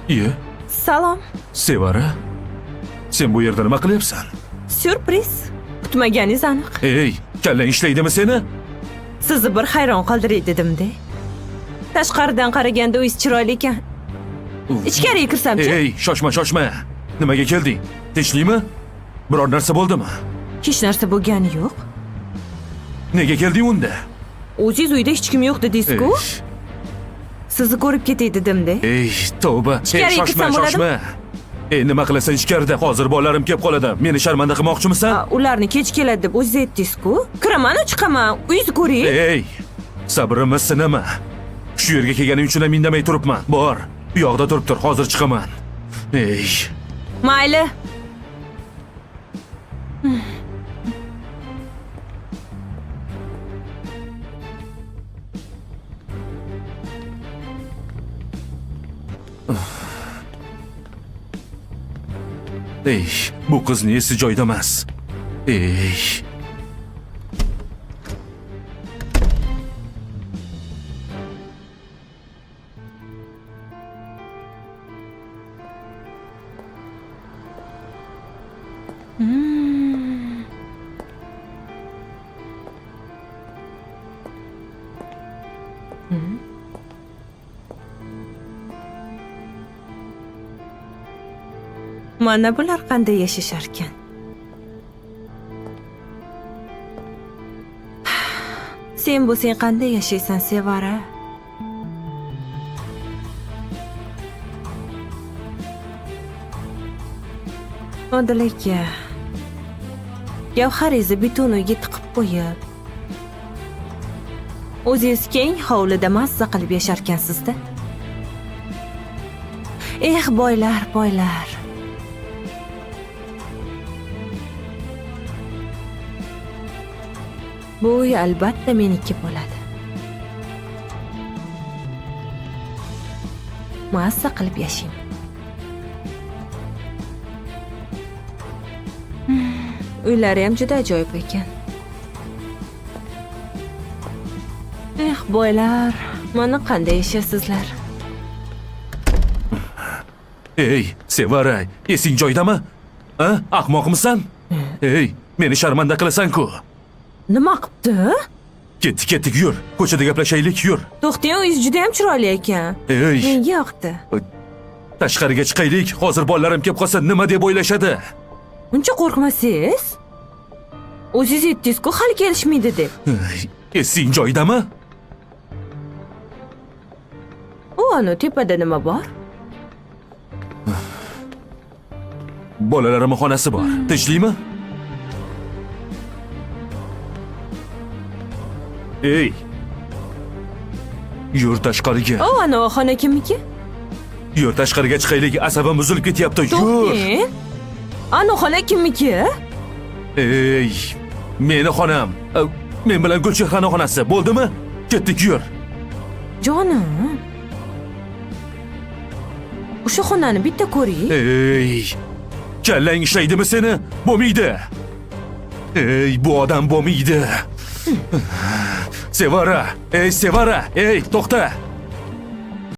Iye, Salom. Sevara. Sen bu yerda nima qilyapsan? Syurpriz. Kutmaganingiz aniq. Ey, kallang ishlaydimi seni? Sizni bir hayron qoldiray dedim-da. Tashqaridan qaraganda uyingiz chiroyli ekan. Ichkariga kirsamchi? Ey, shoshma, shoshma. Nimaga kelding? Tinchlikmi? Biror narsa bo'ldimi? Hech narsa bo'lgani yo'q. Nega kelding unda? O'zingiz uyda hech kim yo'q dedingiz-ku. Sizni ko'rib ketay dedim-da. Ey, tavba. Ey, Ichkariga shoshma, kirsam bo'ladimi? shoshma. Ey, nima qilasan ichkarida? Hozir bolalarim kelib qoladi. Meni sharmanda qilmoqchimisan? Ularni kech keladi deb o'zingiz aytdingiz-ku. Kiraman-u chiqaman. Uyingizni ko'ring. Ey, sabrimni sinama. Shu yerga kelganim uchun ham indamay turibman. Bor, u yoqda turib tur, hozir chiqaman. Ey, Mayli. Ey, bu qizni esi joyida emas. Ey. Mana bular qanday yashasharkan? Sen bo'lsang qanday yashaysan, Sevara? Odil aka, gavharingizni butun uyga tiqib qo'yib, o'zingiz keng hovlida mazza qilib yasharkansiz-da. Eh, boylar, boylar. Bu uy albatta meniki bo'ladi. Mazza qilib yashayman. Uylari ham juda ajoyib ekan. Eh, boylar, mana qanday yashasizlar. Ey, Sevara, esing joyidami? A, ahmoqmisan? Ey, meni sharmanda qilasan-ku. Nima qilibdi? Ketdik, ketdik, yur. Ko'chada gaplashaylik, yur. To'xtang, uyingiz juda ham chiroyli ekan. Ey, Menga yoqdi. Tashqariga chiqaylik. Hozir bolalarim kelib qolsa nima deb o'ylashadi? Uncha qo'rqmasangiz. O'zingiz aytdingiz-ku, hali kelishmaydi deb. Ey, esing joyidami? U anu tepada nima bor? Bolalarimning xonasi bor. Tinchlikmi? Ey! Yur tashqariga. O, anu xona kimniki? Yur tashqariga chiqaylik. Asabim buzilib ketyapti. Yur. To'xtang. Anu xona kimniki? Ey, meni xonam. Men bilan Gulchehrani xonasi. Bo'ldimi? Ketdik, yur. Jonim. O'sha xonani bitta ko'ring. Ey! Kallang ishlaydimi seni? Bo'lmaydi. Ey, bu odam bo'lmaydi. Sevara, ey Sevara, ey, to'xta.